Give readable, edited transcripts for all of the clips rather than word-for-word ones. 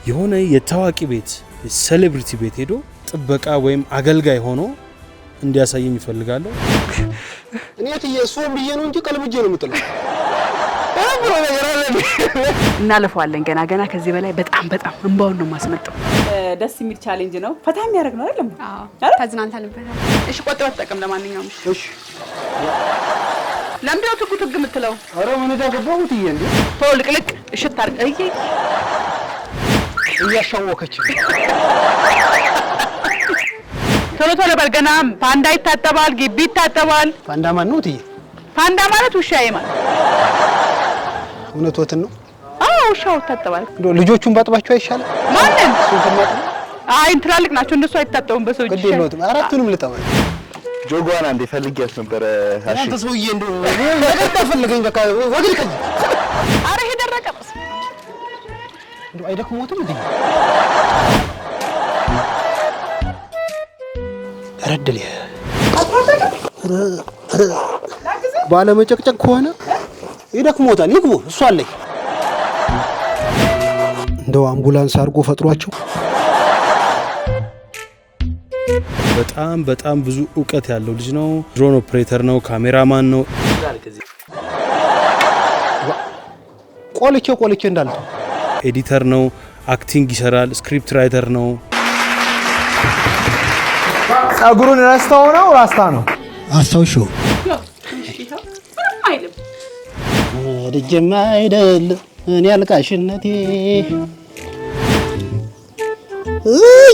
የሆነ የታዋቂ ቤት፣ celebrity ቤት ሄዶ ጥበቃ ወይም አገልጋይ ሆኖ እንዲያሳየኝ እፈልጋለሁ። እኔ እትዬ እሱን ብዬ ነው እንጂ ቀልብጄ ነው የምጥለው። እናልፈዋለን። ገና ገና ከዚህ በላይ በጣም በጣም እንባውን ነው የማስመጣው። ደስ የሚል challenge ነው። ፈታ የሚያደርግ ነው አይደለም? ተዝናንተንበታል። እሺ ቆጥበህ ተጠቀም። ለማንኛውም እሺ፣ እሺ። ለምንድን ነው ትጉ ትግ የምትለው? ኧረ ምን ዕዳ ገባሁ እትዬ እንዴ? ቶሎ ልቅልቅ እሽት አድርግ። እይ እያሻወከች ነው። ቶሎ ቶሎ በል። ገና ፓንዳ ይታጠባል፣ ግቢ ይታጠባል። ፓንዳ ማን ነው እትዬ? ፓንዳ ማለት ውሻዬ ማለት። እውነትዎትን ነው? አዎ ውሻው ይታጠባል። እንደው ልጆቹን ባጥባቸው አይሻልም? ማንን? እሱን ከማጥበው። አይ ትላልቅ ናቸው እነሱ አይታጠቡም በሰው እጅ። ግድ የለዎትም፣ አራቱንም ልጠባ። ጆጓን አንዴ ፈልጊያት ነበረ። አሺ አንተ ሰውዬ እንደው ነገር እንዳፈልገኝ በቃ ወግድ ከዚህ። አረ ይሄ ደረቀ። እንደው አይደክሞትም እትዬ? ረድል ባለመጨቅጨቅ ከሆነ ይደክሞታል። ይግቡ፣ እሱ አለኝ። እንደው አምቡላንስ አድርጎ ፈጥሯቸው። በጣም በጣም ብዙ እውቀት ያለው ልጅ ነው። Drone operator ነው፣ ካሜራማን ነው። ቆልቼ ቆልቼ እንዳልተው Editor ነው፣ acting ይሰራል፣ script writer ነው። ጸጉሩን ረስተው ነው ራስታ ነው? አስታውሽው። ምንም አይልም። ወድጄማ አይደል እኔ አልቃሽነቴ። እይ!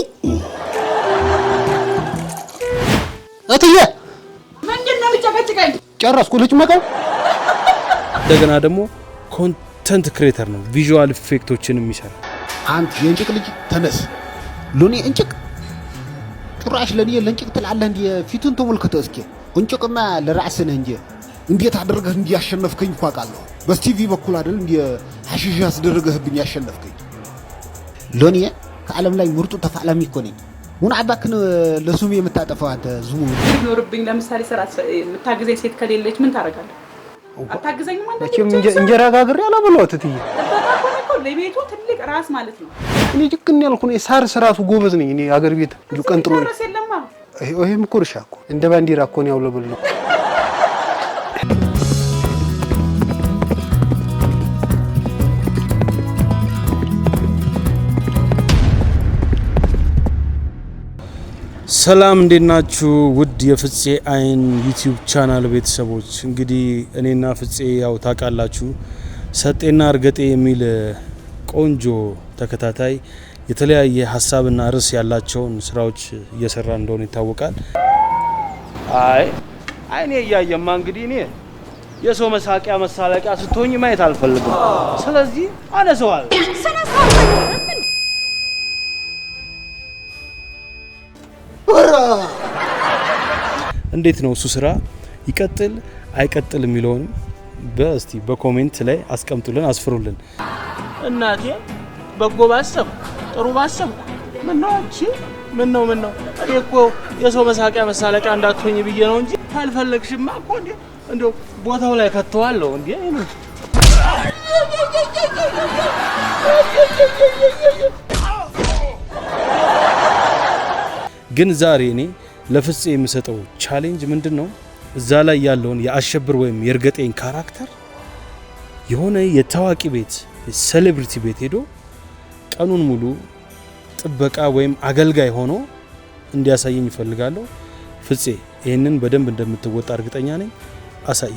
እትዬ ምንድን ነው የሚጨቀጭቀኝ? ጨረስኩ። ልጭመቀው። እንደገና ደግሞ content creator ነው፣ visual effect ኦችንም ይሰራል። አንተ የእንጭቅ ልጅ ተነስ። ሎኔ እንጭቅ ጭራሽ ለኔ ለእንጭቅ ትላለህ እንዴ? ፊቱን ተመልከተ እስኪ። እንጭቅማ ለራስህ ነህ እንጂ እንዴት አደረገህ እንዲህ ያሸነፍከኝ እኮ አውቃለሁ። በስቲቪ በኩል አይደል እንዴ ሐሺሽ ያስደረገህብኝ ያሸነፍከኝ። ሎኔ ከዓለም ላይ ምርጡ ተፋላሚ እኮ ነኝ። ምን አባክን ለሱም የምታጠፋው አንተ ዝሙ ቢኖርብኝ ለምሳሌ ስራ የምታግዘኝ ሴት ከሌለች ምን ታደርጋለህ? አታግዘኝም? አንተ መቼም እንጀራ ጋግሬ አላበላሁት እትዬ። ጥበቃ ከሆነ እኮ ለቤቱ ትልቅ ራስ ማለት ነው። እኔ ጭቅን ያልኩ እኔ ሳር ስራቱ ጎበዝ ነኝ። እኔ አገር ቤት እንዲሁ ቀን ጥሎኝ ራስ የለማ። ይሄም እኮ እርሻ እኮ እንደ ባንዲራ እኮ ነው ያውለበልነው። ሰላም እንዴት ናችሁ? ውድ የፍፄ አይን YouTube channel ቤተሰቦች፣ እንግዲህ እኔና ፍፄ ያው ታውቃላችሁ ሰጤና እርገጤ የሚል ቆንጆ ተከታታይ የተለያየ ሀሳብና ርዕስ ያላቸውን ስራዎች እየሰራ እንደሆነ ይታወቃል። አይ አይኔ እያየማ እንግዲህ እኔ የሰው መሳቂያ መሳለቂያ ስትሆኝ ማየት አልፈልግም። ስለዚህ አነሰዋል። እንዴት ነው እሱ ስራ ይቀጥል አይቀጥል የሚለውንም በስቲ በ comment ላይ አስቀምጡልን፣ አስፍሩልን። እናቴ በጎ ባሰብኩ ጥሩ ባሰብኩ ምነው አንቺ ምነው ምነው እኔ እኮ የሰው መሳቂያ መሳለቂያ እንዳትሆኝ ብዬ ነው እንጂ ካልፈለግሽማ እኮ እንዴ እንደው ቦታው ላይ ከተዋለሁ እንዴ። ግን ዛሬ እኔ ለፍፄ የምሰጠው challenge ምንድን ነው? እዛ ላይ ያለውን የአሸብር ወይም የእርገጤን character የሆነ የታዋቂ ቤት፣ celebrity ቤት ሄዶ ቀኑን ሙሉ ጥበቃ ወይም አገልጋይ ሆኖ እንዲያሳየኝ እፈልጋለሁ። ፍፄ ይህንን በደንብ እንደምትወጣ እርግጠኛ ነኝ። አሳይ።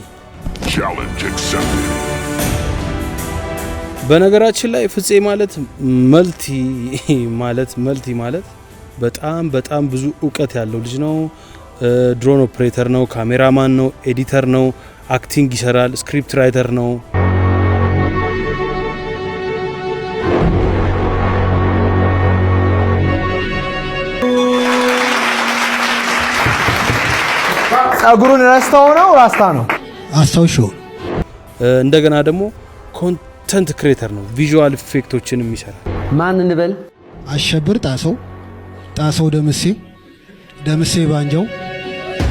በነገራችን ላይ ፍፄ ማለት multi ማለት multi ማለት በጣም በጣም ብዙ እውቀት ያለው ልጅ ነው። Drone operator ነው፣ ካሜራማን ነው፣ editor ነው፣ acting ይሰራል፣ script writer ነው። ጸጉሩን ረስተው ነው ራስታ ነው? አስታውሽው። እንደገና ደግሞ content creator ነው፣ visual effect ኦችንም ይሰራል። ማን እንበል? አሸብር ጣሰው፣ ጣሰው ደምሴ፣ ደምሴ ባንጃው፣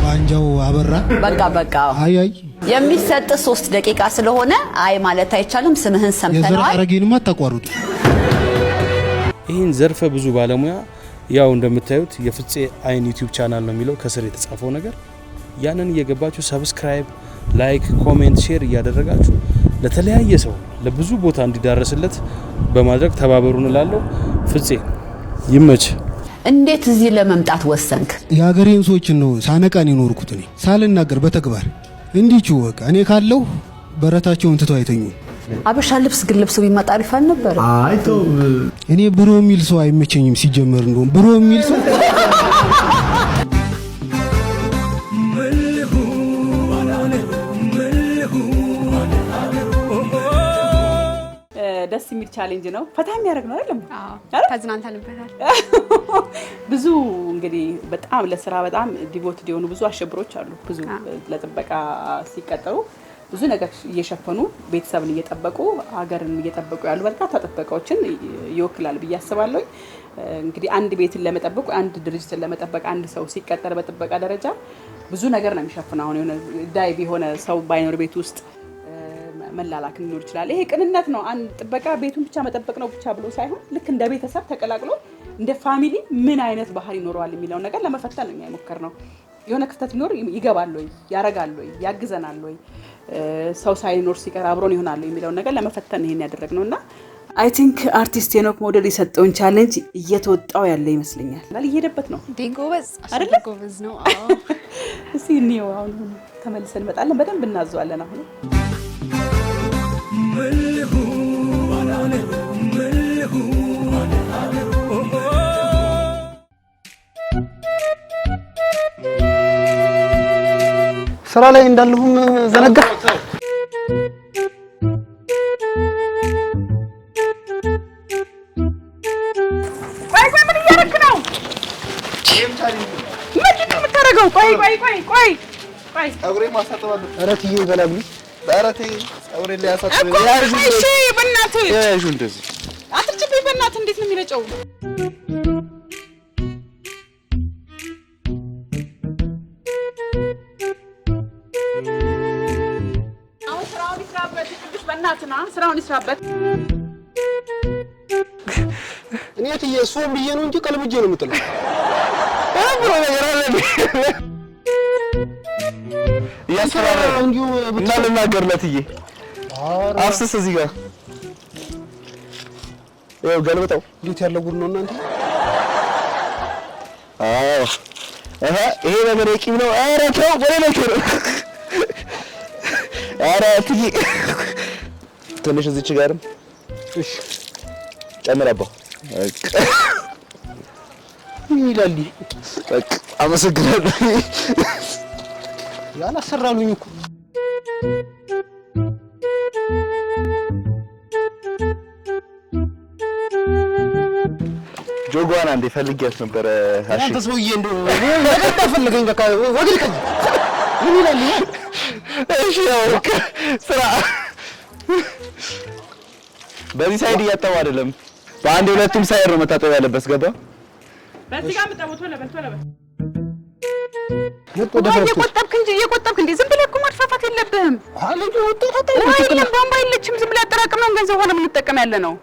ባንጃው አበራ። በቃ በቃ። አይ አይ የሚሰጥ 3 ደቂቃ ስለሆነ አይ ማለት አይቻልም። ስምህን የዘር ሰምተነዋል። ሐረጌንማ አታቋርጡ። የዚህን ዘርፈ ብዙ ባለሙያ ያው እንደምታዩት የፍፄ አይን YouTube channel ነው የሚለው ከስር የተጻፈው ነገር። ያንን እየገባችሁ subscribe፣ like፣ comment፣ share እያደረጋችሁ ለተለያየ ሰው ለብዙ ቦታ እንዲዳረስለት በማድረግ ተባበሩን እላለሁ። ፍፄ ይመች። እንዴት እዚህ ለመምጣት ወሰንክ? የሀገሬን ሰዎችን ነው ሳነቃን የኖርኩት እኔ ሳልናገር በተግባር እንዲቹ በቃ እኔ ካለሁ በረታቸውን ትተው አይተኙም። አበሻ ልብስ ግን ልብሱ ቢመጣ አሪፍ አልነበረ? አይ ተው፣ እኔ bro የሚል ሰው አይመቸኝም። ሲጀመር እንደውም bro የሚል ሰው ደስ የሚል challenge ነው። ፈታ የሚያደርግ ነው አይደለም? ተዝናንተንበታል። ብዙ እንግዲህ በጣም ለስራ በጣም devoted የሆኑ ብዙ አሸብሮች አሉ። ብዙ ለጥበቃ ሲቀጠሩ ብዙ ነገር እየሸፈኑ ቤተሰብን እየጠበቁ ሀገርን እየጠበቁ ያሉ በርካታ ጥበቃዎችን ይወክላል ብዬ አስባለሁ። እንግዲህ አንድ ቤትን ለመጠበቅ፣ አንድ ድርጅትን ለመጠበቅ አንድ ሰው ሲቀጠር በጥበቃ ደረጃ ብዙ ነገር ነው የሚሸፍነው። አሁን የሆነ ዳይቭ የሆነ ሰው ባይኖር ቤት ውስጥ መላላክ ሊኖር ይችላል። ይሄ ቅንነት ነው። አንድ ጥበቃ ቤቱን ብቻ መጠበቅ ነው ብቻ ብሎ ሳይሆን ልክ እንደ ቤተሰብ ተቀላቅሎ እንደ family ምን አይነት ባህሪ ይኖረዋል የሚለውን ነገር ለመፈተን ነው እኛ የሞከርነው። የሆነ ክፍተት ቢኖር ይገባል ወይ፣ ያረጋል ወይ፣ ያግዘናል ወይ፣ ሰው ሳይኖር ሲቀር አብሮን ይሆናል ወይ የሚለውን ነገር ለመፈተን ይሄን ያደረግነው እና I think አርቲስት ሄኖክ ሞዴል የሰጠውን challenge እየተወጣው ያለ ይመስለኛል። እየሄደበት ነው። ጎበዝ አይደለ? ጎበዝ ነው። አዎ። እስኪ እንየው። አሁን ተመልሰን እንመጣለን። በደንብ እናዘዋለን አሁን። ስራ ላይ እንዳለሁም ዘነጋ። ቆይ ቆይ፣ ምን እያደረክ ነው? ምንድን ነው የምታደርገው? ቆይ ቆይ ቆይ ቆይ ቆይ፣ ፀጉሬን ማሳጠብ አለብኝ። ኧረ ትዬ ይበላሉ። ኧረ ተይ፣ ፀጉሬን ሊያሳጥብ እኮ እሺ፣ በእናትህ ያዡ እንደዚህ አትርጭብኝ፣ በእናትህ እንዴት ነው የሚረጨው? አሁን ስራውን ይስራበት ቅዱስ፣ በእናትህ ና፣ ስራውን ይስራበት። እኔ ትዬ እሱን ብዬ ነው እንጂ ቀልብጄ ነው የምጥለው። ብሎ ነገር አለ እያስፈራራ እንዲሁ እና ልናገር ለትዬ አፍስስ እዚህ ጋር ይኸው ገልብጠው። እንዴት ያለ ጉድ ነው እናንተ! አዎ እህ ይሄ ነገር የቂም ነው። ኧረ ተው በሌላ ነው። ኧረ ትዬ ትንሽ እዚች ጋርም እሺ ጨምረባው። ምን ይላል ይሄ? በቃ አመሰግናለሁ። ያላሰራሉኝ እኮ። ጆጓን አንዴ ፈልጊያት ነበረ። አሺ አንተ ሰውዬ እንደው ነገር እንዳፈለገኝ በቃ ወግድ ከዚህ ምን ይላል ይሄ? እሺ ያው ስራ በዚህ side እያጠቡ አይደለም። በአንድ ሁለቱም side ነው መታጠብ ያለበት። ገባ በዚህ ጋር ምጠቡ፣ ቶሎ በል ቶሎ በል። መጥ ወደ ውሃ ፈረስ እየቆጠብክ እንጂ እየቆጠብክ እንዴ! ዝም ብለህ እኮ ማድፋፋት የለብህም። ውሃ የለም፣ ቧንቧ የለችም። ዝም ብለህ ያጠራቀምነውን ገንዘብ ሆነ የምንጠቀም ያለ ነው።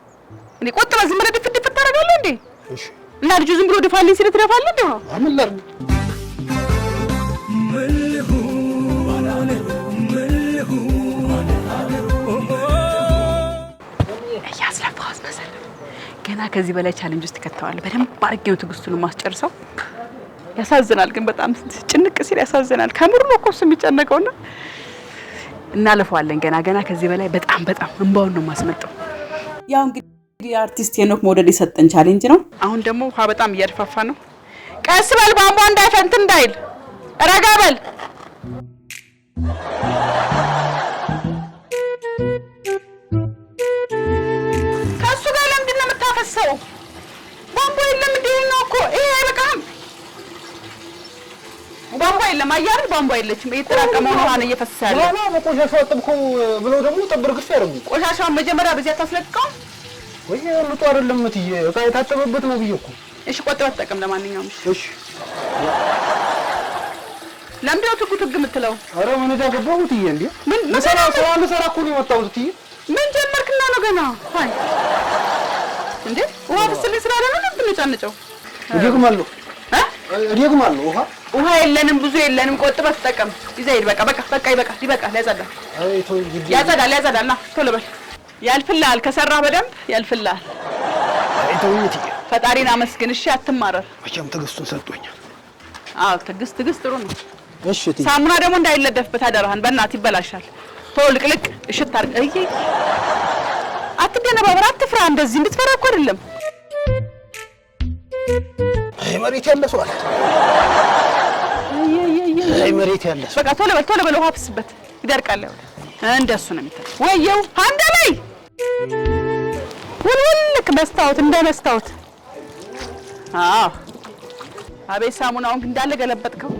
እንዴ ቆጥበህ ዝም ብለህ ድፍት ድፍት ታደርጋለህ እንዴ? እሺ እና ልጁ ዝም ብሎ ድፋልኝ ሲልህ ትደፋለህ እንዴ? ምን ላድርግ? እያስለፋው አስመሰለ። ገና ከዚህ በላይ challenge ውስጥ ከተዋል። በደንብ አድርጌ ነው ትዕግስቱን ማስጨርሰው። ያሳዝናል ግን በጣም ጭንቅ ሲል ያሳዝናል። ከምር ነው እኮ እሱ የሚጨነቀውና እናለፈዋለን። ገና ገና ከዚህ በላይ በጣም በጣም እንባውን ነው የማስመጣው። ያው እንግዲህ አርቲስት ሄኖክ መውደድ የሰጠን challenge ነው። አሁን ደግሞ ውሃ በጣም እያድፋፋ ነው። ቀስ በል ቧንቧ እንዳይፈንት እንዳይል ረጋ በል። ከእሱ ጋር ለምንድን ነው የምታፈሰው? ቧንቧ የለም እንዴ? ነው እኮ ይሄ አይበቃም። ቧንቧ የለም አየህ፣ ቧንቧ የለችም። እየተጠራቀመውን ውሃ ነው እየፈሰሰ ያለው። ዋና በቆሻሻው አጠብከው ብለው ደግሞ ጠብር ግፍ ያደርጉ። ቆሻሻውን መጀመሪያ በዚያ ታስለቅቀው። ወይ ንጹህ አይደለም እትዬ፣ ዕቃ የታጠበበት ነው ብዬ እኮ። እሺ ቆጥበህ ተጠቀም። ለማንኛውም እሺ፣ እሺ ለምንድን ነው ትጉ ትግ የምትለው? ኧረ ምን ዕዳ ገባሁ እትዬ። እንዴ ምን ልሰራ ስራ ልሰራ እኮ ነው የመጣሁት እትዬ። ምን ጀመርክና ነው ገና? አይ እንዴ ውሃ ፍስልኝ ስላለ ነው የምትነጫነጨው? እደግማለሁ እደግማለሁ። ውሃ ውሃ የለንም፣ ብዙ የለንም። ቆጥበህ ተጠቀም። ይዘህ ሂድ። በቃ በቃ በቃ ይበቃል፣ ይበቃል። ያጸዳል፣ ያጸዳል፣ ያጸዳል። ና ቶሎ በል። ያልፍልሃል፣ ከሰራህ በደንብ ያልፍልሃል። አይ ተውኝ እትዬ። ፈጣሪን አመስግን። እሺ፣ አትማረር። መቼም ትዕግስቱን ሰጥቶኛል። አዎ ትዕግስት፣ ትዕግስት ጥሩ ነው። እሺ እትዬ። ሳሙና ደግሞ እንዳይለደፍበት አደራህን፣ በእናትህ ይበላሻል። ቶሎ ልቅልቅ እሽት አድርግ። እይ አትደነባበር፣ አትፍራ። እንደዚህ እንድትፈራ እኮ አይደለም። አይ መሬት ያለ ሰው አለ። አይ መሬት ያለ ሰው። በቃ ቶሎ በል፣ ቶሎ በል፣ ውሃ ፍስበት፣ ይደርቃል። ያው እንደሱ ነው የሚታየው። ወየው አንድ ላይ ውልውልክ መስታወት እንደ መስታወት። አዎ አቤት ሳሙናውን እንዳለ ገለበጥከው።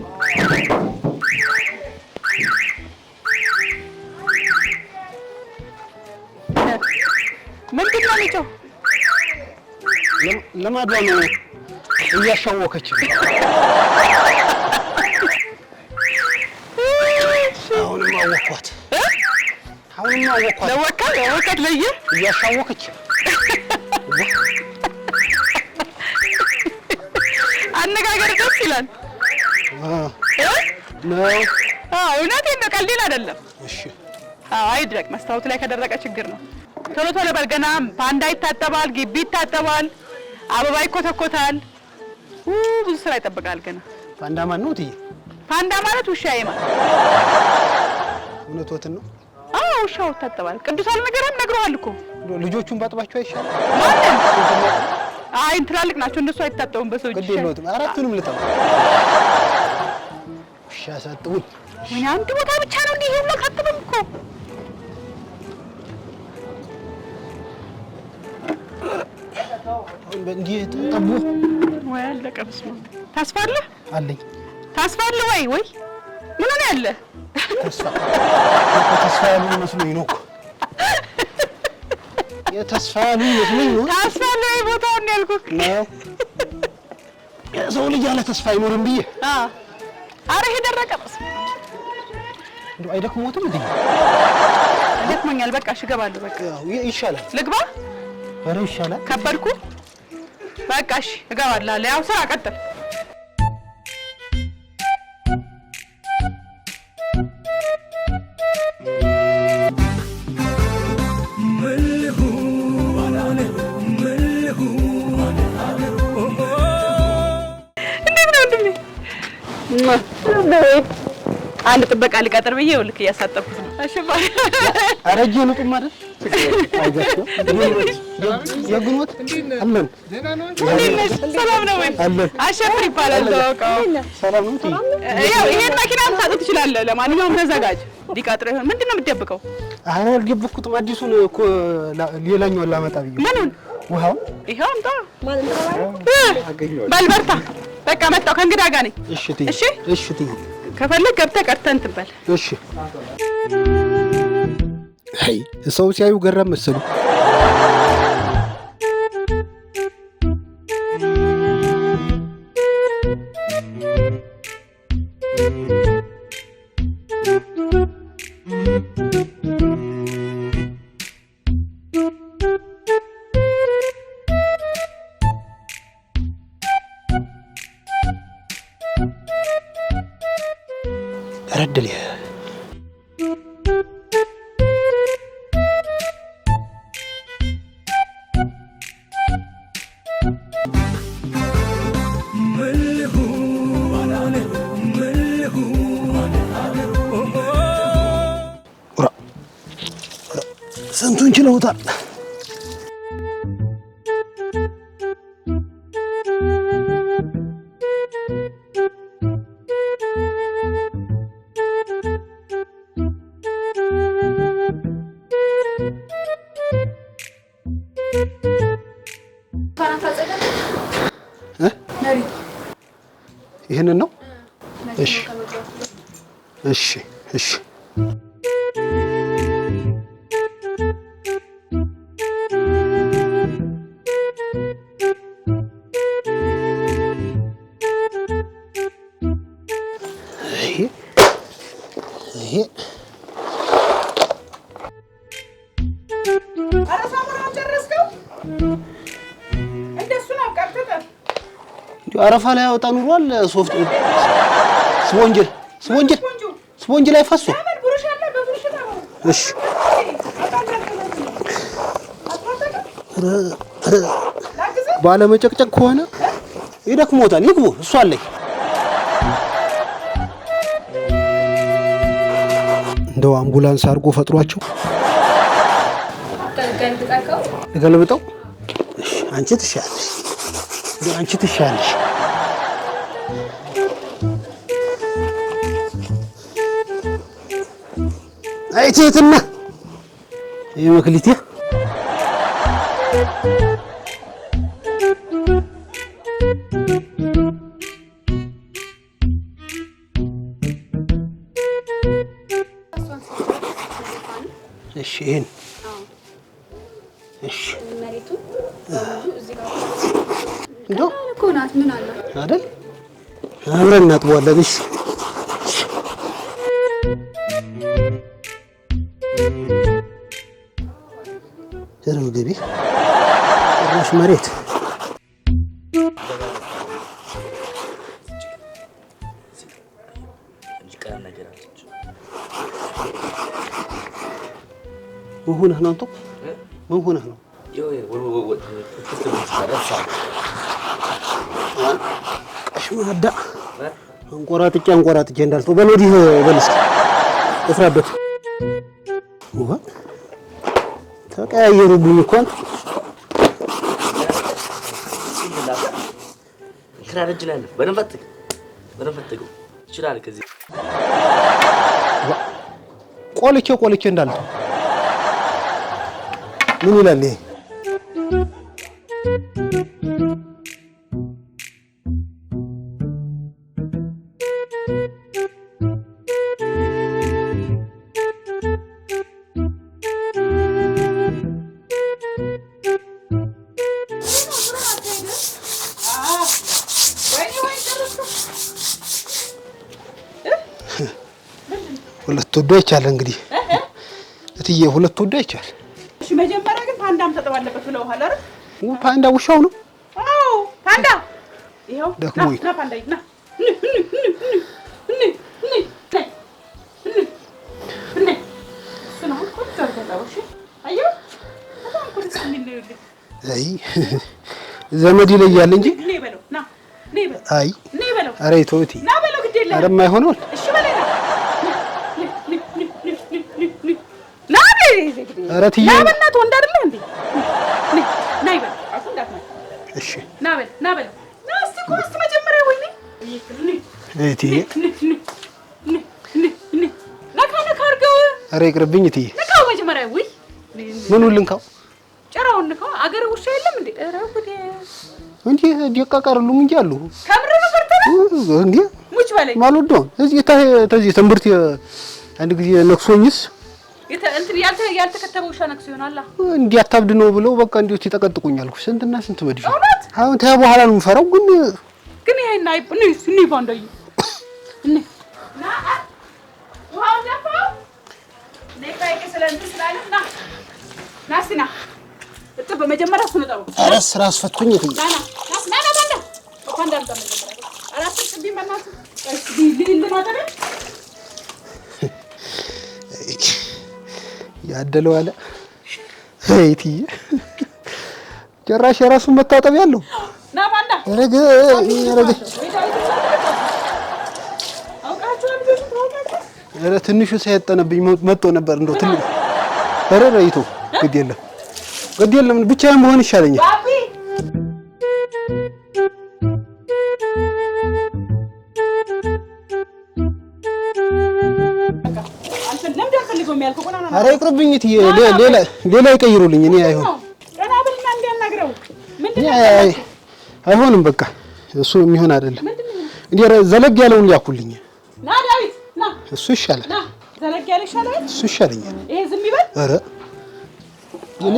ምንድን ነው የሚጮህ? ልማዷ ነው፣ እያሻወከች ነው። አሁንም አወኳት፣ አሁንም አወኳት። ለወካት ለወካት ለየ እያሻወከች አነጋገር ደስ ይላል ነው። አዎ እውነቴን ነው፣ ቀልዴን አይደለም። እሺ አዎ አይድረቅ፣ መስታወቱ ላይ ከደረቀ ችግር ነው። ቶሎ ቶሎ በል። ገና ፓንዳ ይታጠባል፣ ግቢ ይታጠባል፣ አበባ ይኮተኮታል። ብዙ ስራ ይጠብቃል ገና። ፓንዳ ማን ነው እትዬ? ፓንዳ ማለት ውሻዬ ማለት። እውነትዎትን ነው? አዎ ውሻው ይታጠባል። ቅዱስ አልነገረህም? ነግሮሃል እኮ። ልጆቹን ባጥባቸው አይሻልም? ማንን? አይ ትላልቅ ናቸው እነሱ አይታጠቡም በሰው እጅ። ግድ የለዎትም፣ አራቱንም ልጠብ። ውሻ ሳጥቡኝ። ወይኔ አንድ ቦታ ብቻ ነው እንዲህ ሁሉ አልታጠበም እኮ። እንዲህ ጠቡ ወይ አለቀ። በስመ አብ። ተስፋ አለህ? አለኝ። ተስፋ አለህ ወይ? ወይ ምን ሆነ ያለ ተስፋ ተስፋ ያሉኝ መስሎኝ ነው እኮ የተስፋ ያሉኝ መስሎኝ ነው። ተስፋ አለህ ወይ ቦታውን ነው ያልኩህ። ነው የሰው ልጅ ያለ ተስፋ አይኖርም ብዬ። አዎ ኧረ ይሄ ደረቀ። በስመ አብ። እንደው አይደክሞትም እንዴ? ደክሞኛል። በቃ እሺ እገባለሁ። በቃ ይሻላል። ልግባ? ኧረ ይሻላል። ከበድኩ። በቃ እሺ እገባለሁ። ያው ስራ ቀጥል። እንዴት ነው ወንድሜ? አንድ ጥበቃ ልቀጥር ብዬ ልክ እያሳጠብኩት ነው። እሺ ኧረ እጄ ንጡም አይደል? አይዟቸው። የግኖት አለን። እንዴት ነሽ? ሰላም ነው ወይ? አለን። አሸብር ይባላል። ተዋውቀው። ሰላም ነው እትዬ? ያው ይሄን መኪና ልታጠብ ትችላለህ። ለማንኛውም ተዘጋጅ። ሊቀጥረው ይሆን? ምንድን ነው የምትደብቀው? ኧረ አልደበቅኩትም። አዲሱን እኮ ሌላኛውን ላመጣ ብዬ። ምኑን? ውሃውን። ይኸው አምጣ። በል በርታ። በቃ መጣሁ። ከእንግዳ ጋር ነኝ። እሺ እትዬ። እሺ እሺ እትዬ። ከፈለግ ገብተህ ቀድተህ እንትን በል። እሺ። አይ ሰው ሲያዩ ገራም መሰሉ። ረድል ስንቱን ችለውታል። ይህንን ነው። እሺ እሺ እሺ። ይሄ ይሄ ኧረ ሳሙናውን ጨረስከው? እንደሱ ነው ቀብተህ። እንዲሁ አረፋ ላይ ያወጣ ኑሯል። ሶፍት ስፖንጅ ስፖንጅ ስፖንጅ ላይ ፈሶ። እሺ፣ ባለመጨቅጨቅ ከሆነ ይደክሞታል። ይግቡ፣ እሱ አለኝ። እንደው አምቡላንስ አድርጎ ፈጥሯቸው ገልብጠው። እሺ፣ አንቺ ትሻለሽ፣ እንደው አንቺ ትሻለሽ። አይ ትህትና የመክሊቴ። እሺ፣ ይሄን እሺ፣ እንደው አይደል አብረን እናጥበዋለን። እሺ፣ ኧረ ገቢ ጭራሽ መሬት። ምን ሆነህ ነው አንተ? ምን ሆነህ ነው? ቀሽማዳ አንቆራጥጬ አንቆራጥጬ እንዳልተው። በል ወዲህ በል እስኪ እፍራበት። ውሃ ተቀያየሩብኝ እኮ አንተ። ቆልቼ ቆልቼ እንዳልተው ምን ይላል ይሄ? ሁለት ወዶ አይቻል እንግዲህ እትዬ፣ ሁለት ወዶ አይቻል። እሺ፣ መጀመሪያ ግን ፓንዳ መታጠብ አለበት ብለውሃል አይደል? ፓንዳ ውሻው ነው። አዎ፣ ፓንዳ ይኸው። ና። ደክሞኝ። ና ፓንዳ፣ ና ን ን ን ን ን ን ን ን እሱን አሁን ቆንጆ አድርገህ እጠበው። እሺ፣ አየኸው፣ በጣም እኮ ደስ የሚል ነው። ይኸውልህ። አይ ዘመድ ይለያል እንጂ። ኔ በለው፣ ና ኔ በለው። አይ። ኔ በለው። ኧረ ተው እትዬ። ና በለው፣ ግድ የለህም። ኧረ የማይሆነውን። እሺ በለኝ፣ ና ን ን ን ን ን ን ና በል። ኧረ እትዬ። ና በእናትህ፣ ወንድ አይደለህ እንዴ? ነ ና ይበል፣ አፉ እንዳትነካ። እሺ። ና በል፣ ና በለው፣ ና እስቲ እኮ እስቲ መጀመሪያ፣ ወይኔ እትዬ። ን ን ን ን ን ነካ ነካ አድርገው። ኧረ ይቅርብኝ እትዬ። ንካው መጀመሪያ፣ ውይ። ምኑን ልንካው? ጭራውን ንካው። አገር ውሻ የለም እንዴ? ኧረ ጉዴ! እንጂ ደቃቅ አይደሉም እንጂ አሉ። ከምር ነው? ፈርተህ ነው? እንዴ። ሙች በለኝ። ማልወደውን እዚህ ተዚህ ትምህርት አንድ ጊዜ ነክሶኝስ። እንትን ያልተከተበ ውሻ ነክሶ ይሆናላ። እንዲህ አታብድ ነው ብለው በቃ እንዲሁ ይጠቀጥቁኛል እኮ ስንትና ስንት መድፍ። እውነት? አሁን ተያ በኋላ ነው የምፈራው ግን። ግን ይሄን አይ እኔ እኔ ባንዳይ እኔ ና ውሃውን ደፋው። እኔ ቆይ ስለ እንትን ስላለ ና ና እስቲ ና እጥብ፣ በመጀመሪያ እሱን እጠበው። ኧረ ስራ አስፈቱኝ እትዬ። ና ና ና ና ና ና ባንዳ አምጣ መጀመሪያ። ኧረ አትስቅብኝ በእናትህ። እስቲ ልማጠቢያ። ያደለው አለ። አይ እትዬ፣ ጭራሽ የራሱን መታጠቢያ አለው። ና ባንዳ። ኧረ ኧረ። አውቃችኋል፣ ልጆቹን ታውቃችሁ። ኧረ ትንሹ ሳይጠነብኝ መጥቶ ነበር እንደው ትንሹ። ኧረ ረይቶ ግድ የለም፣ ግድ የለም፣ ብቻዬን መሆን ይሻለኛል። ባቢ። ለምንድን አልፈልገውም ያልከው? ቆይ ና ና ና። ኧረ ይቅርብኝ እትዬ፣ ሌላ ሌላ ይቀይሩልኝ። እኔ አይሆን ቀና በልና እንዲያናግረው ምንድን እኔ ነው? አይሆንም፣ በቃ እሱ የሚሆን አይደለም። እንዴ ዘለግ ያለውን ሊያኩልኝ። ና ዳዊት ና። እሱ ይሻላል። ና፣ ዘለግ ያለ ይሻላል። እሱ ይሻለኛል። ይሄ ዝም ይበል። ኧረ እኔ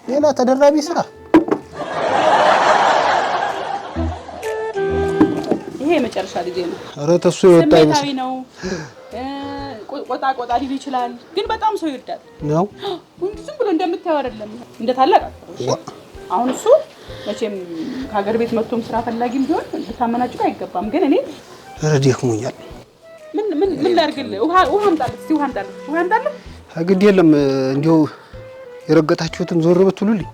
ሌላ ተደራቢ ስራ። ይሄ የመጨረሻ ልጄ ነው። ኧረ ተሱ የወጣ ስሜታዊ አይመስል ነው። ቆጣ ቆጣ ሊል ይችላል፣ ግን በጣም ሰው ይወዳል። ነው። እንጂ ዝም ብሎ እንደምታየው አይደለም። እንደ ታላቅ አትበለው፣ እሺ? አሁን እሱ መቼም ከሀገር ቤት መጥቶም ስራ ፈላጊም ቢሆን ልታመናጭቅ አይገባም። ግን እኔ ኧረ ደክሞኛል። ምን ምን ምን ላድርግልህ? ውሃ ውሃ አምጣልህ እስኪ፣ ውሃ አምጣልህ፣ ውሃ አምጣልህ። ግድ የለም እንዲሁ የረገጣችሁትን ዞር ብትሉልኝ።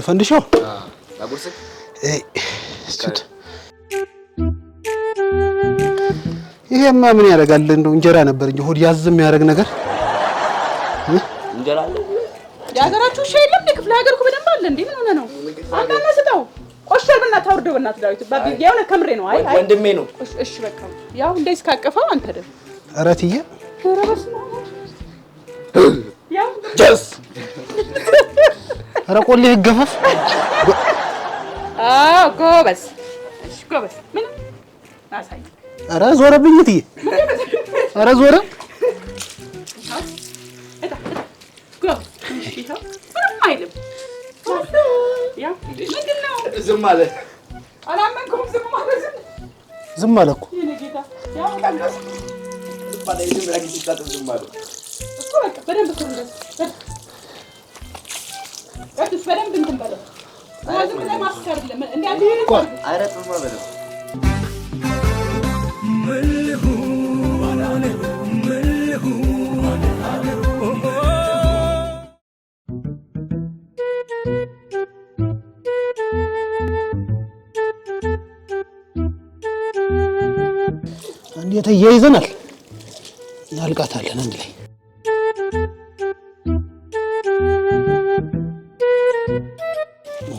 ፈንድሻው ይሄማ ምን ያደርጋል? እንደው እንጀራ ነበር እንጂ ሆድ ያዝ የሚያደርግ ነገር እንጀራ አለ። የሀገራችሁ ውሻ የለም እንዴ? ክፍለ ሀገር እኮ በደንብ አለ እንዴ? ምን ሆነ ነው? አንዳንድ ስጠው። ቆሸር በእናትህ አውርደው፣ በእናትህ ዳዊት ባቢ፣ የእውነት ከምሬ ነው። አይ አይ ወንድሜ ነው። እሺ በቃ ያው እንደዚህ ካቀፈው አንተ ደግሞ ኧረ እትዬ፣ ኧረ በስመ አብ ያው ጀስ ኧረ ቆሌ ይገፈፍ። አዎ ጎበዝ። እሺ ጎበዝ። ምን አሳይ። ኧረ ዞረብኝ እትዬ፣ ኧረ ዞረ። ጎበዝ። እሺ ይኸው ምንም አይልም። ያው ምንድን ነው? ዝም አለ። አላመንኩም። ዝም ማለት ዝም አለ እኮ የእኔ ጌታ። ያው ቀንቀስ ዝም አለ። የመጀመሪያ ጊዜ ሲታጠብ ዝም አለ እኮ በቃ በደንብ እኮ እንደዚህ ቅዱስ በደንብ እንትን በለው። ዝም ብለህ ማስቻ አይደለም እንደ አንተ አይረጥብማ በደንብ። እንዴት እያይዘናል፣ እናልቃታለን አንድ ላይ።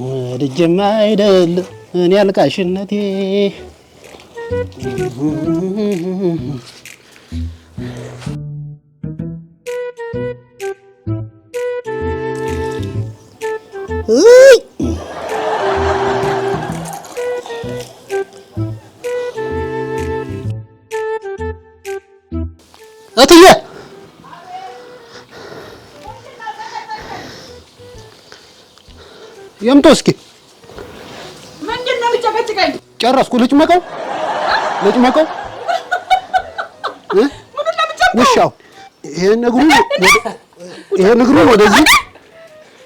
ወድጄማ አይደለም እኔ አልቃሽነቴ፣ እይ እትዬ የምቶ እስኪ ምንድን ነው የሚጨቀጭቀኝ? ጨረስኩ። ልጭመቀው ልጭመቀው ውሻው ይሄን እግሩን ወደዚህ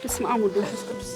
በስመ አብ ወወልድ ወመንፈስ ቅዱስ።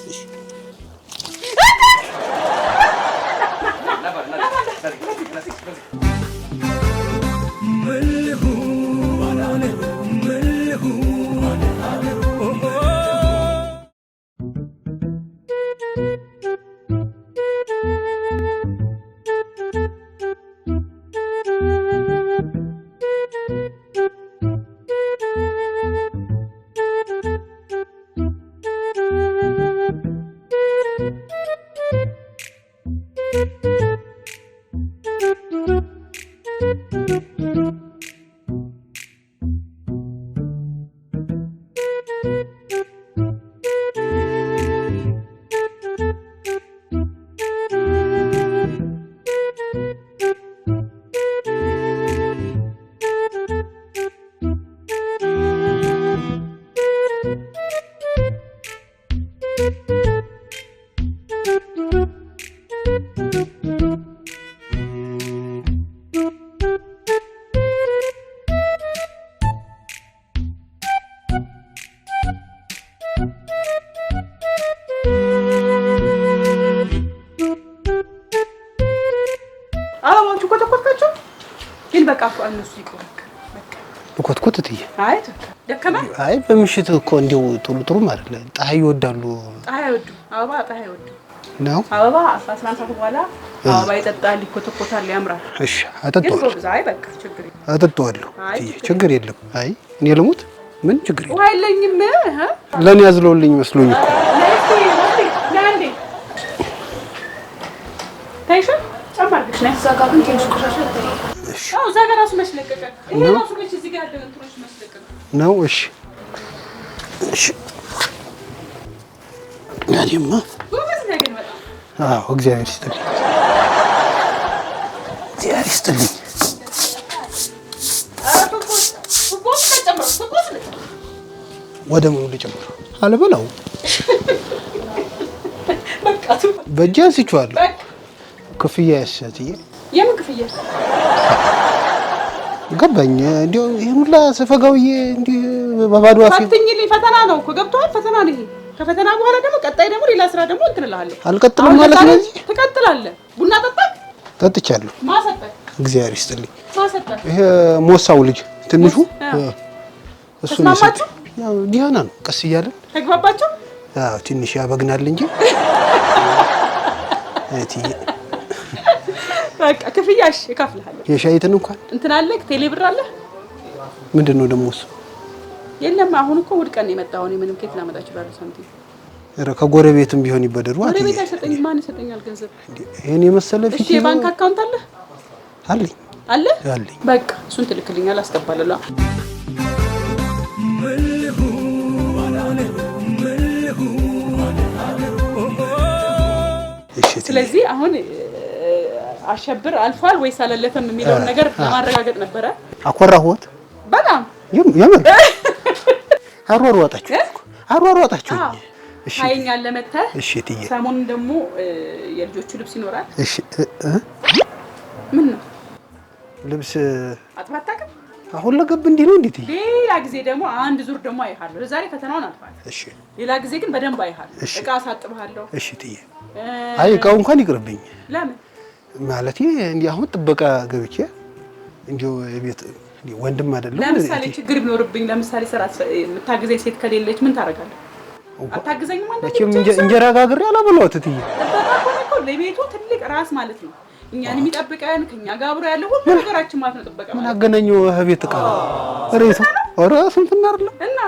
አበባዎቹ ኮተኮትካቸው ግን በቃ እኮ እነሱ ይቅሩ። ኮትኮት እትዬ። አይ ደከመ። አይ በምሽት እኮ እንዲሁ ጥሩ ጥሩም አይደለ። ፀሐይ ይወዳሉ። ፀሐይ አይወዱም። አበባ ፀሐይ አይወዱም ነው። አበባ 11 ሰዓት በኋላ አበባ ይጠጣል፣ ይኮተኮታል፣ ያምራል። እሺ አጠጣዋለሁ። ግን ጎበዝ። አይ በቃ ችግር የለም። አጠጣዋለሁ እትዬ፣ ችግር የለም። አይ እኔ ልሙት ምን ችግር የለም። ውሃ የለኝም። ለእኔ ያዝለውልኝ መስሎኝ እኮ ነው። እሺ እሺ። እኔማ አዎ፣ እግዚአብሔር ይስጥልኝ፣ እግዚአብሔር ይስጥልኝ። ወደ ምኑ ልጨምር? አልበላው። በቃ በእጄ አንስቼዋለሁ። ክፍያ ያሰትዬ የምን ክፍያ ገባኝ። እንዲያው ይሄን ሁላ ስፈጋውዬ እንዲህ በባዶ አፌ ፈትኝልኝ። ፈተና ነው እኮ ገብቶሃል? ፈተና ነው ይሄ። ከፈተና በኋላ ደግሞ ቀጣይ ደግሞ ሌላ ስራ ደግሞ እንትን እልሃለሁ። አልቀጥልም ማለት ነው። እዚህ ትቀጥላለህ። ቡና ጠጣህ? ጠጥቻለሁ። ማሰጠህ? እግዚአብሔር ይስጥልኝ። ማሰጠህ? ይሄ ሞሳው ልጅ ትንሹ እሱ ነው። ተስማማችሁ? ያው ዲያና ነው። ቀስ እያለን ተግባባችሁ? አዎ፣ ትንሽ ያበግናል እንጂ እትዬ በቃ ክፍያሽ እከፍልሃለሁ። የሻይትን እንኳን እንትን አለ፣ ቴሌ ብር አለ። ምንድን ነው ደግሞ እሱ? የለም አሁን እኮ እሑድ ቀን ነው የመጣው። እኔ ምንም ኬት ላመጣ እችላለሁ ሳንቲም። ኧረ ከጎረቤትም ቢሆን ይበደሩ። ጎረቤት አይሰጠኝም። ማን ይሰጠኛል ገንዘብ? ይሄን የመሰለ ፊት። እሺ የባንክ account አለ? አለኝ አለ አለኝ። በቃ እሱን ትልክልኛል፣ አስገባለሁ። ስለዚህ አሁን አሸብር አልፏል ወይስ አላለፈም የሚለውን ነገር ለማረጋገጥ ነበረ። አኮራሁት በጣም የምር አሯሯጣችሁ አሯሯጣችሁ። እሺ ታየኛለህ መተህ። እሺ እትዬ። ሰሞኑን ደግሞ የልጆቹ ልብስ ይኖራል። እሺ ምን ነው ልብስ አጥባ አታውቅም? አሁን ለገብ እንዲህ ነው እንዴት? ሌላ ጊዜ ደግሞ አንድ ዙር ደግሞ አይሃለሁ። ዛሬ ፈተናውን አልፋል። እሺ ሌላ ጊዜ ግን በደንብ አይሃለሁ። እቃ አሳጥብሃለሁ። እሺ እትዬ። አይ እቃው እንኳን ይቅርብኝ። ለምን? ማለቴ እንዲህ አሁን ጥበቃ ገብቼ እንዲሁ የቤት ወንድም አይደለም። ለምሳሌ ችግር ቢኖርብኝ፣ ለምሳሌ ስራ የምታግዘኝ ሴት ከሌለች ምን ታደርጋለህ? አታግዘኝም? አንዳንዴ መቼም እንጀራ ጋግሬ አላበላሁት እትዬ። ጥበቃ ከሆነ እኮ ለቤቱ ትልቅ ራስ ማለት ነው። እኛን የሚጠብቀን ከኛ ጋር አብሮ ያለ ሁሉ ነገራችን ማለት ነው ጥበቃ ምን ማለት። አገናኘው ቤት እቃ ነው? ኧረ ስንፍና አይደለም እና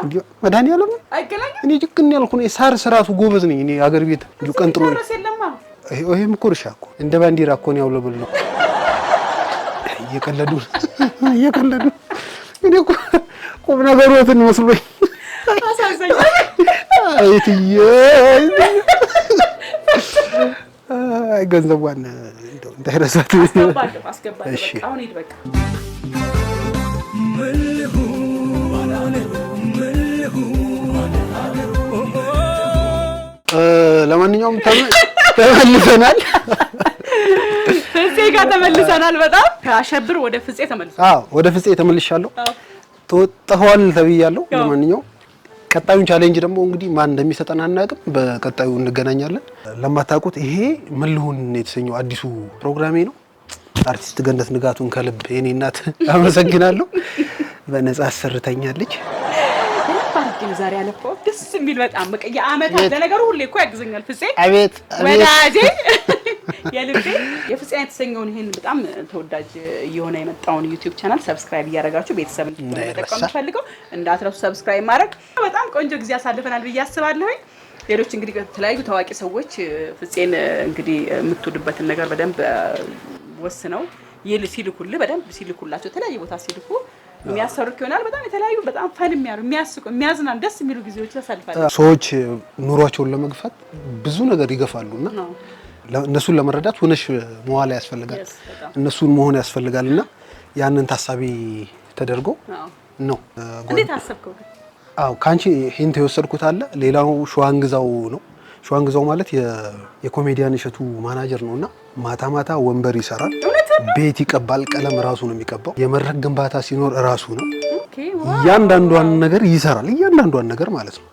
መድኃኒዓለም አይገናኝም። እኔ ጭቅን ያልኩ ነው። ሳር ስራሱ ጎበዝ ነኝ እኔ አገር ቤት እንዲሁ ቀንጥሎ ራስ የለማ። ይሄም እኮ እርሻ እኮ እንደ ባንዲራ እኮ ነው ያውለበልነው። እየቀለዱ እየቀለዱ እኔ እኮ ቁም ነገሮትን መስሎኝ አሳዘኝ። አይ እትዬ፣ አይ ገንዘቧን እንደው እንዳይረሳት። አስገባለሁ አስገባለሁ። እሺ በቃ አሁን ሂድ በቃ። ለማንኛውም ተመልሰናል። ፍፄ ጋር ተመልሰናል። በጣም ከአሸብር ወደ ፍፄ ተመልሰናል። አዎ ወደ ፍፄ ተመልሻለሁ። ተወጥተዋል ተብያለሁ። ለማንኛውም ቀጣዩን challenge ደግሞ እንግዲህ ማን እንደሚሰጠን አናውቅም። በቀጣዩ እንገናኛለን። ለማታውቁት ይሄ ምን ልሁን የተሰኘው አዲሱ ፕሮግራሜ ነው። አርቲስት ገነት ንጋቱን ከልብ የኔ እናት አመሰግናለሁ። በነጻ አሰርተኛለች። በደንብ አድርጌ ነው ዛሬ ያለፋሁት። ደስ የሚል በጣም በቃ የዓመታት ለነገሩ ሁሌ እኮ ያግዘኛል ፍፄ አቤት ወዳጄ የልቤ የፍፄ የተሰኘውን ይሄን በጣም ተወዳጅ እየሆነ የመጣውን YouTube channel subscribe እያደረጋችሁ ቤተሰብ እንድትሆኑ መጠቆም የምፈልገው እንዳትረሱ subscribe ማድረግ። በጣም ቆንጆ ጊዜ አሳልፈናል ብዬ አስባለሁኝ። ሌሎች እንግዲህ ከተለያዩ ታዋቂ ሰዎች ፍፄን እንግዲህ የምትወዱበትን ነገር በደንብ ወስነው ሲልኩልህ በደንብ ሲልኩላቸው የተለያየ ቦታ ሲልኩ የሚያሰሩት ይሆናል። በጣም የተለያዩ በጣም fun የሚያሩ የሚያስቁ የሚያዝናን ደስ የሚሉ ጊዜዎች ያሳልፋል። ሰዎች ኑሯቸውን ለመግፋት ብዙ ነገር ይገፋሉና እነሱን ለመረዳት ሆነሽ መዋል ያስፈልጋል። እነሱን መሆን ያስፈልጋልና ያንን ታሳቢ ተደርጎ ነው። እንዴት አሰብከው? አዎ ካንቺ hint የወሰድኩት አለ። ሌላው ሸዋንግዛው ነው። ሸዋንግዛው ማለት የኮሜዲያን እሸቱ ማናጀር ነውና ማታ ማታ ወንበር ይሰራል፣ ቤት ይቀባል፣ ቀለም ራሱ ነው የሚቀባው። የመድረክ ግንባታ ሲኖር ራሱ ነው። እያንዳንዷን ነገር ይሰራል፣ እያንዳንዷን ነገር ማለት ነው።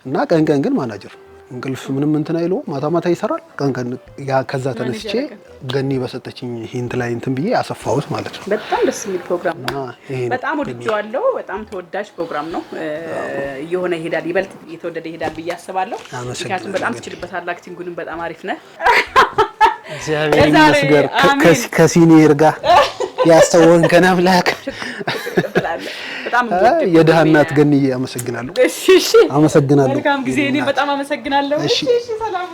እና ቀን ቀን ግን ማናጀር እንቅልፍ ምንም እንትን አይለውም። ማታ ማታ ይሰራል፣ ቀን ቀን ያ ከዛ ተነስቼ ገኒ በሰጠችኝ hint ላይ እንትን ብዬ አሰፋሁት ማለት ነው። በጣም ደስ የሚል ፕሮግራም ነው። በጣም ወድጄዋለሁ። በጣም ተወዳጅ ፕሮግራም ነው። እየሆነ ይሄዳል፣ ይበልጥ እየተወደደ ይሄዳል ብዬ አስባለሁ። ምክንያቱም በጣም ትችልበታለህ፣ acting ኡንም በጣም አሪፍ ነህ። እግዚአብሔር ይመስገን ከ senior ጋር ያስተወንከን አምላክ። የድሃ እናት ገንዬ አመሰግናለሁ። እሺ እሺ፣ አመሰግናለሁ። መልካም ጊዜ። እኔ በጣም አመሰግናለሁ። እሺ እሺ፣ ሰላም።